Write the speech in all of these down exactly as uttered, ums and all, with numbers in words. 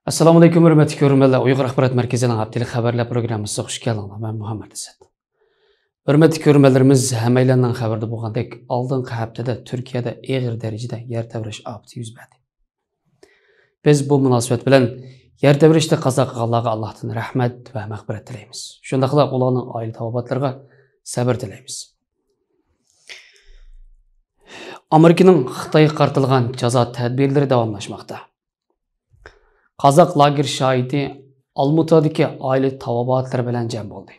ئەسسالامۇئەلەيكۇم، ھۆرمەتلىك كۆرۈرمەنلەر. ئۇيغۇر ئاخبارات مەركىزىنىڭ ھەپتىلىك خەۋەرلەر پروگراممىسىغا خۇش كەلدىڭلار. مەن مۇھەممەد ئەسەت. ھۆرمەتلىك كۆرۈرمەنلىرىمىز، ھەممەيلەننىڭ خەۋىرىدە بولغاندەك، ئالدىنقى ھەپتىدە تۈركىيەدە ئېغىر دەرىجىدە يەر تەۋرەش ئاپىتى يۈز بەردى. بىز بۇ مۇناسىۋەت بىلەن يەر تەۋرەشتە قازا قىلغانلارغا ئاللاھتىن رەھمەت ۋە مەغپىرەت تىلەيمىز. شۇنداقلا ئۇلارنىڭ ئائىلە تاۋابىئاتلىرىغا سەۋر تىلەيمىز. ئامېرىكىنىڭ خىتايغا قارىتىلغان جازا تەدبىرلىرى داۋاملاشماقتا. قازاق لاگېر شاھىتى ئالمۇتادىكى ئائىلە تاۋابىئاتلىرى بىلەن جەم بولدى.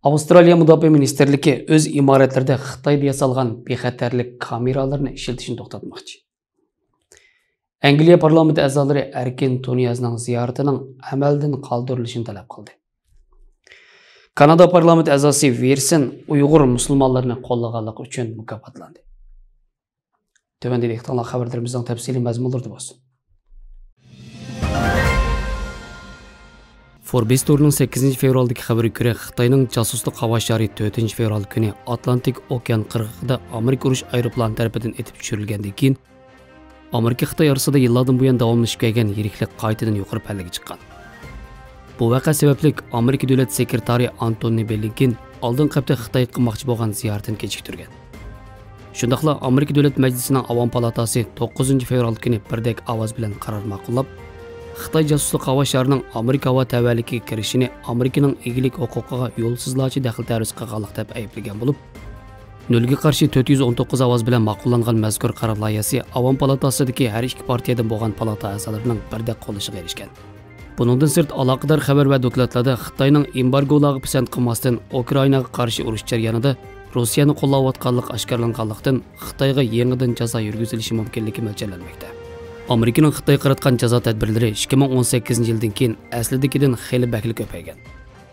ئاۋسترالىيە مۇداپىئە مىنىستىرلىكى ئۆز ئىمارەتلىرىدە خىتايدا ياسالغان بىخەتەرلىك كامېرالىرىنى ئىشلىتىشنى توختاتماقچى. ئەنگلىيە پارلامېنت ئەزالىرى ئەركىن تونىيازنىڭ زىيارىتىنىڭ ئەمەلدىن قالدۇرۇلۇشىنى تەلەپ قىلدى. كانادا پارلامېنت ئەزاسى ۋىرسن ئۇيغۇر مۇسۇلمانلىرىنى قوللىغانلىقى ئۈچۈن مۇكاپاتلاندى. تۆۋەندە دىققىتىڭلار خەۋەرلىرىمىزنىڭ تەپسىلىي مەزمۇنلىرىدا بولسۇن. فوربس تورىنىڭ سەككىزىنچى فېۋرالدىكى خەۋىرىگە كۆرە، خىتاينىڭ جاسۇسلۇق ھاۋا شارى تۆتىنچى فېۋرال كۈنى ئاتلانتىك ئوكيان قىرغىقىدا ئامېرىكا ئۇرۇش ئايروپىلانى تەرىپىدىن ئېتىپ چۈشۈرۈلگەندىن كېيىن، ئامېرىكا خىتاي ئارىسىدا يىللاردىن بۇيان داۋاملىشىپ كەلگەن يىرىكلىك قايتىدىن يۇقىرى پەللىگە چىققان. بۇ ۋەقە سەۋەبلىك ئامېرىكا دۆلەت سېكرېتارى ئانتونى بلىنكېن ئالدىنقى ھەپتە خىتايغا قىلماقچى بولغان زىيارىتىنى كېچىكتۈرگەن. شۇنداقلا ئامېرىكا دۆلەت مەجلىسىنىڭ ئاۋام پالاتاسى توققۇزىنچى فېۋرال كۈنى بىردەك ئاۋاز بىلەن قارار ماقۇللاپ، خىتاي جاسۇسلۇق ھاۋا شارىنىڭ ئامېرىكا ھاۋا تەۋەلىكىگە كىرىشىنى ئامېرىكىنىڭ ئىگىلىك ھوقۇقىغا يولسىزلارچە دەخلى تەرۇز قىلغانلىق دەپ ئەيىبلىگەن بولۇپ، نۆلگە قارشى تۆت يۈز ئون توققۇز ئاۋاز بىلەن ماقۇللانغان مەزكۇر قارار لايىھەسى ئاۋام پالاتاسىدىكى ھەر ئىككى پارتىيەدىن بولغان پالاتا ئەزالىرىنىڭ بىردەك قوللىشىغا ئېرىشكەن. بۇنىڭدىن سىرت، ئالاقىدار خەۋەر ۋە دوكلاتلاردا خىتاينىڭ ئېمبارگولارغا پىسەنت قىلماستىن، ئۇكرائىناغا قارشى ئۇرۇش جەريانىدا روسىيەنى قوللاۋاتقانلىقى ئاشكارىلانغانلىقتىن، خىتايغا يېڭىدىن جازا يۈرگۈزۈلۈشى مۇمكىنلىكى مۆلچەرلەنمەكتە. ئامېرىكىنىڭ خىتايغا قاراتقان جازا تەدبىرلىرى ئىككى مىڭ ئون سەككىزىنچى يىلدىن كېيىن ئەسلىدىكىدىن خېلى بەكلا كۆپەيگەن.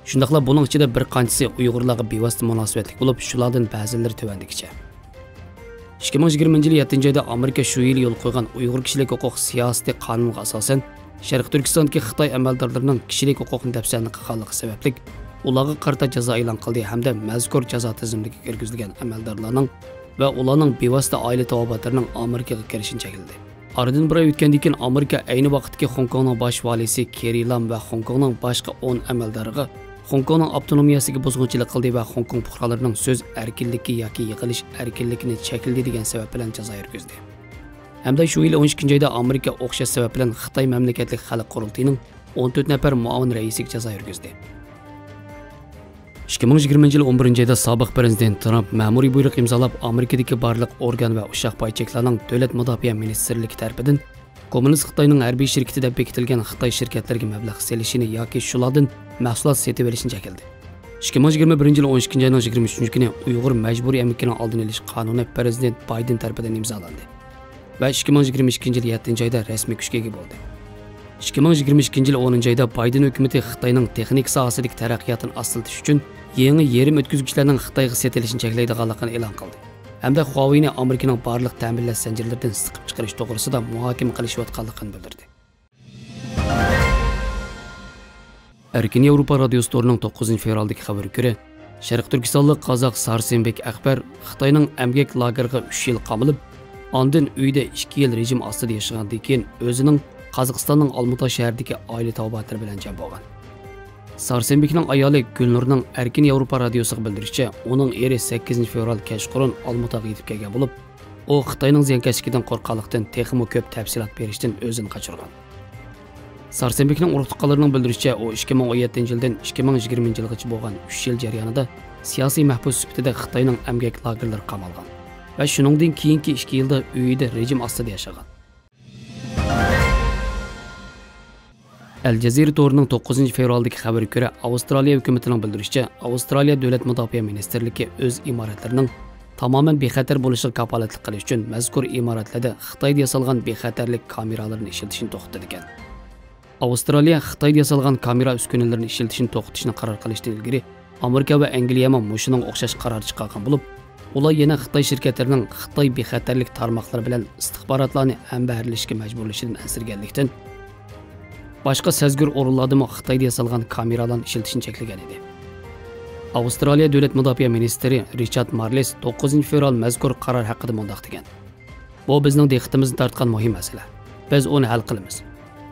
شۇنداقلا بۇنىڭ ئىچىدە بىر قانچىسى ئۇيغۇرلارغا بىۋاسىتە مۇناسىۋەتلىك بولۇپ، شۇلاردىن بەزىلىرى تۆۋەندىكىچە. ئىككى مىڭ يىگىرمىنچى يىلى يەتتىنچى ئايدا ئامېرىكا شۇ يىلى يولغا قويغان ئۇيغۇر كىشىلىك ھوقۇق سىياسىتى قانۇنىغا ئاساسەن، شەرقىي تۈركىستاندىكى خىتاي ئەمەلدارلىرىنىڭ كىشىلىك ھوقۇقنى دەپسەندە قىلغانلىقى سەۋەبلىك، ئۇلارغا قارىتا جازا ئېلان قىلدى ھەمدە مەزكۇر جازا تىزىملىكىگە كىرگۈزۈلگەن ئەمەلدارلارنىڭ ۋە ئۇلارنىڭ بىۋاسىتە ئائىلە تاۋابىئاتلىرىنىڭ ئامېرىكىغا كىرىشىنى چەكلىدى. ئارىدىن بىر ئاي ئۆتكەندىن كېيىن، ئامېرىكا ئەينى ۋاقىتتىكى خوڭكوڭنىڭ باش ۋالىيسى كېررى لام ۋە خوڭكوڭنىڭ باشقا ئون ئەمەلدارىغا خوڭكوڭنىڭ ئاپتونومىيەسىگە بۇزغۇنچىلىق قىلدى ۋە خوڭكوڭ پۇقرالىرىنىڭ سۆز ئەركىنلىكى ياكى يىغىلىش ئەركىنلىكىنى چەكلىدى دېگەن سەۋەب بىلەن جازا يۈرگۈزدى. ھەمدە شۇ يىلى ئون ئىككىنچى ئايدا ئامېرىكا ئوخشاش سەۋەب بىلەن خىتاي مەملىكەتلىك خەلق قۇرۇلتىيىنىڭ ئون تۆت نەپەر مۇئاۋىن رەئىسىگە جازا يۈرگۈزدى. ئىككى مىڭ يىگىرمىنچى يىل ئون بىرىنچى ئايدا سابىق پىرېزىدېنت ترامپ مەمۇرىي بۇيرۇق ئىمزالاپ، ئامېرىكىدىكى بارلىق ئورگان ۋە ئۇششاق پاي چېكلارنىڭ دۆلەت مۇداپىئە مىنىستىرلىكى تەرىپىدىن كوممۇنىست خىتاينىڭ ھەربىي شىركىتى دەپ بېكىتىلگەن خىتاي شىركەتلىرىگە مەبلەغ سېلىشىنى ياكى شۇلاردىن مەھسۇلات سېتىۋېلىشنى چەكلىدى. ئىككى مىڭ يىگىرمە بىرىنچى يىل ئون ئىككىنچى ئاينىڭ يىگىرمە ئۈچىنچى كۈنى ئۇيغۇر مەجبۇرىي ئەمگىكىنىڭ ئالدىنى ئېلىش قانۇنى پىرېزىدېنت بايدېن تەرىپىدىن ئىمزالاندى ۋە ئىككى مىڭ يىگىرمە ئىككىنچى يىل يەتتىنچى ئايدا رەسمىي كۈچكە ئىگە بولدى. ئىككى مىڭ يىگىرمە ئىككىنچى يىل ئونىنچى ئايدا بايدېن ھۆكۈمىتى خىتاينىڭ تېخنىكا ساھەسىدىكى تەرەققىياتىنى ئاستىلىتىش ئۈچۈن يېڭى يېرىم ئۆتكۈزگۈچلەرنىڭ خىتايغا سېتىلىشىنى چەكلەيدىغانلىقىنى ئېلان قىلدى ھەمدە خۇاۋېينى ئامېرىكىنىڭ بارلىق تەمىنلەش زەنجىرلىرىدىن سىقىپ چىقىرىش توغرىسىدا مۇھاكىمە قىلىشىۋاتقانلىقىنى بىلدۈردى. ئەركىن ياۋروپا رادىيوسى تورىنىڭ توققۇزىنچى فېۋرالدىكى خەۋىرىگە كۆرە، شەرقىي تۈركىستانلىق قازاق سارسېنبېك ئەخبەر خىتاينىڭ ئەمگەك لاگېرىغا ئۈچ يىل قامىلىپ، ئاندىن ئۆيىدە ئىككى يىل رېجىم ئاستىدا ياشىغاندىن كېيىن، ئۆزىنىڭ قازاقىستاننىڭ ئالمۇتا شەھىرىدىكى ئائىلە تاۋابىئاتلىرى بىلەن جەم بولغان. سارسېنبېكنىڭ ئايالى گۈلنۇرنىڭ ئەركىن ياۋروپا رادىيوسىغا بىلدۈرۈشىچە، ئۇنىڭ ئېرى سەككىزىنچى فېۋرال كەچقۇرۇن ئالمۇتاغا يېتىپ كەلگەن بولۇپ، ئۇ خىتاينىڭ زىيانكەشلىكىدىن قورققانلىقتىن، تېخىمۇ كۆپ تەپسىلات بېرىشتىن ئۆزىنى قاچۇرغان. سارسېنبېكنىڭ ئۇرۇق-تۇغقانلىرىنىڭ بىلدۈرۈشىچە، ئۇ ئىككى مىڭ ئون يەتتىنچى يىلدىن ئىككى مىڭ يىگىرمىنچى يىلغىچە بولغان ئۈچ يىل جەريانىدا سىياسىي مەھبۇس سۈپىتىدە خىتاينىڭ ئەمگەك لاگېرلىرىغا قامالغان ۋە شۇنىڭدىن كېيىنكى ئىككى يىلدا ئۆيىدە رېجىم ئاستىدا ياشىغان. ئەل جەزىرە تورىنىڭ توققۇزىنچى فېۋرالدىكى خەۋىرىگە كۆرە، ئاۋسترالىيە ھۆكۈمىتىنىڭ بىلدۈرۈشىچە، ئاۋسترالىيە دۆلەت مۇداپىئە مىنىستىرلىكى ئۆز ئىمارەتلىرىنىڭ تامامەن بىخەتەر بولۇشىغا كاپالەتلىك قىلىش ئۈچۈن مەزكۇر ئىمارەتلەردە خىتايدا ياسالغان بىخەتەرلىك كامېرالىرىنى ئىشلىتىشنى توختىتىدىكەن. ئاۋسترالىيە خىتايدا ياسالغان كامېرا ئۈسكۈنىلىرىنى ئىشلىتىشنى توختىتىشنى قارار قىلىشتىن ئىلگىرى، ئامېرىكا ۋە ئەنگلىيەمۇ مۇشۇنىڭغا ئوخشاش قارار چىقارغان بولۇپ، ئۇلار يەنە خىتاي شىركەتلىرىنىڭ خىتاي بىخەتەرلىك تارماقلىرى بىلەن ئىستىخباراتلارنى ھەمبەھىرلىشىشكە مەجبۇرلىشىدىن ئەنسىرىگەنلىكتىن، باشقا سەزگۈر ئورۇنلاردىمۇ خىتايدا ياسالغان كامېرالارنى ئىشلىتىشنى چەكلىگەن ئىدى. ئاۋسترالىيە دۆلەت مۇداپىئە مىنىستىرى رىچارد مارلېس توققۇزىنچى فېۋرال مەزكۇر قارار ھەققىدە مۇنداق دېگەن: بۇ بىزنىڭ دىققىتىمىزنى تارتقان مۇھىم مەسىلە. بىز ئۇنى ھەل قىلىمىز.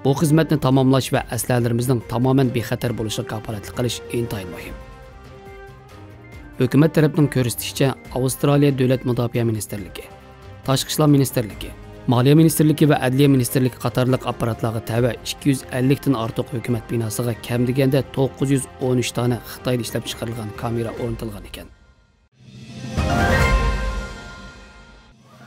بۇ خىزمەتنى تاماملاش ۋە ئەسلىھەلىرىمىزنىڭ تامامەن بىخەتەر بولۇشىغا كاپالەتلىك قىلىش ئىنتايىن مۇھىم. ھۆكۈمەت تەرەپنىڭ كۆرسىتىشىچە، ئاۋسترالىيە دۆلەت مۇداپىئە مىنىستىرلىكى، تاشقى ئىشلار مىنىستىرلىكى، مالىيە مىنىستىرلىكى ۋە ئەدلىيە مىنىستىرلىكى قاتارلىق ئاپپاراتلارغا تەۋە ئىككى يۈز ئەللىكتىن ئارتۇق ھۆكۈمەت بىناسىغا كەم دېگەندە توققۇز يۈز ئون ئۈچ دانە خىتايدا ئىشلەپچىقىرىلغان كامېرا ئورنىتىلغان ئىكەن.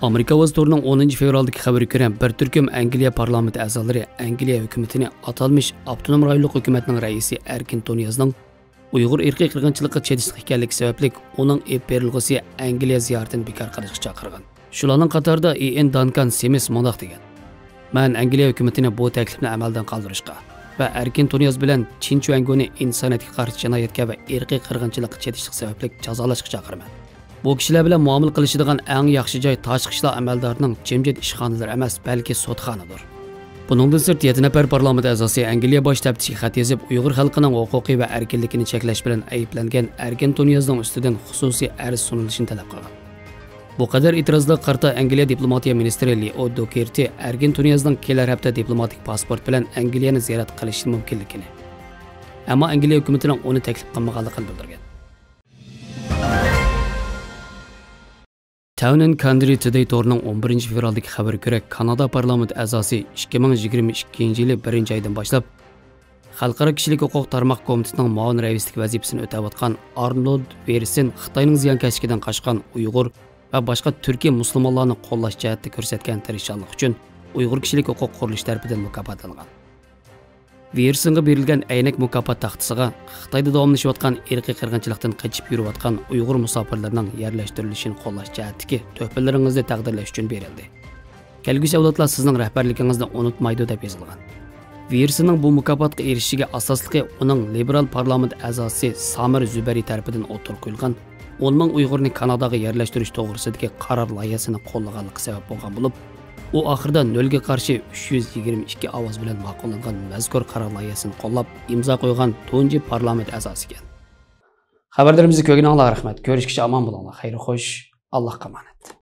ئامېرىكا ئاۋازى تورىنىڭ ئونىنچى فېۋرالدىكى خەۋىرىگە كۆرە، بىر تۈركۈم ئەنگلىيە پارلامېنت ئەزالىرى ئەنگلىيە ھۆكۈمىتىنى ئاتالمىش ئاپتونوم رايونلۇق ھۆكۈمەتنىڭ رەئىسى ئەركىن تونىيازنىڭ ئۇيغۇر ئىرقىي قىرغىنچىلىققا چېتىشلىق ئىكەنلىكى سەۋەبلىك، ئۇنىڭ ئېلىپ بېرىلغۇسى ئەنگلىيە زىيارىتىنى بىكار قىلىشقا چاقىرغان. شۇلارنىڭ قاتارىدا ئېئېن دانكان سىمىس مۇنداق دېگەن: مەن ئەنگلىيە ھۆكۈمىتىنى بۇ تەكلىپنى ئەمەلدىن قالدۇرۇشقا ۋە ئەركىن تونىياز بىلەن چىن چۈەنگونى ئىنسانىيەتكە قارشى جىنايەتكەر ۋە ئىرقىي قىرغىنچىلىققا چېتىشلىق سەۋەبلىك جازالاشقا چاقىرىمەن. بۇ كىشىلەر بىلەن مۇئامىلە قىلىشىدىغان ئەڭ ياخشى جاي تاشقى ئىشلار ئەمەلدارىنىڭ جىمجىت ئىشخانىلىرى ئەمەس، بەلكى سوتخانىدۇر. بۇنىڭدىن سىرت، يەتتە نەپەر پارلامېنت ئەزاسى ئەنگلىيە باش تەپتىشىگە خەت يېزىپ، ئۇيغۇر خەلقىنىڭ ھوقۇقى ۋە ئەركىنلىكىنى چەكلەش بىلەن ئەيىبلەنگەن ئەركىن تونىيازنىڭ ئۈستىدىن خۇسۇسىي ئەرز سۇنۇلۇشىنى تەلەپ قىلغان. بۇ قەدەر ئېتىرازلارغا قارىتا ئەنگلىيە دىپلوماتىيە مىنىستىرى لېئو دوكېرتى ئەركىن تونىيازنىڭ كېلەر ھەپتە دىپلوماتىك پاسپورت بىلەن ئەنگلىيەنى زىيارەت قىلىشى مۇمكىنلىكىنى، ئەمما ئەنگلىيە ھۆكۈمىتىنىڭ ئۇنى تەكلىپ قىلمىغانلىقىنى بىلدۈرگەن. Town and Country Today تورىنىڭ ئون بىرىنچى فېۋرالدىكى خەۋىرىگە كۆرە، كانادا پارلامېنت ئەزاسى ئىككى مىڭ يىگىرمە ئىككىنچى يىلى بىرىنچى ئايدىن باشلاپ خەلقئارا كىشىلىك ھوقۇق تارماق كومىتېتىنىڭ مۇئاۋىن رەئىسلىكى ۋەزىپىسىنى ئۆتەۋاتقان ئارنولد ۋېرسېن خىتاينىڭ زىيانكەشلىكىدىن قاچقان ئۇيغۇر ۋە باشقا تۈركىي مۇسۇلمانلارنى قوللاش جەھەتتە كۆرسەتكەن تىرىشچانلىقى ئۈچۈن ئۇيغۇر كىشىلىك ھوقۇق قۇرۇلۇشى تەرىپىدىن مۇكاپاتلانغان. ۋېرسېنغا بېرىلگەن ئەينەك مۇكاپات تاختىسىغا خىتايدا داۋاملىشىۋاتقان ئىرقىي قىرغىنچىلىقتىن قېچىپ يۈرۈۋاتقان ئۇيغۇر مۇساپىرلىرىنىڭ يەرلەشتۈرۈلۈشىنى قوللاش جەھەتتىكى تۆھپىلىرىڭىزنى تەقدىرلەش ئۈچۈن بېرىلدى. كەلگۈسى ئەۋلادلار سىزنىڭ رەھبەرلىكىڭىزنى ئۇنتۇمايدۇ، دەپ يېزىلغان. ۋېرسېننىڭ بۇ مۇكاپاتقا ئېرىشىشىگە ئاساسلىقى ئۇنىڭ لىبېرال پارلامېنت ئەزاسى سامىر زۇبەرى تەرىپىدىن ئوتتۇرىغا قويۇلغان ئون مىڭ ئۇيغۇرنى كاناداغا يەرلەشتۈرۈش توغرىسىدىكى قارار لايىھەسىنى قوللىغانلىقى سەۋەب بولغان بولۇپ، ئۇ ئاخىرىدا نۆلگە قارشى ئۈچ يۈز يىگىرمە ئىككى ئاۋاز بىلەن ماقۇللانغان مەزكۇر قارار لايىھەسىنى قوللاپ ئىمزا قويغان تۇنجى پارلامېنت ئەزاسى ئىكەن. خەۋەرلىرىمىزنى كۆرگىنىڭلارغا رەھمەت. كۆرۈشكىچە ئامان بولۇڭلار. خەير خوش. ئاللاھقا ئامانەت.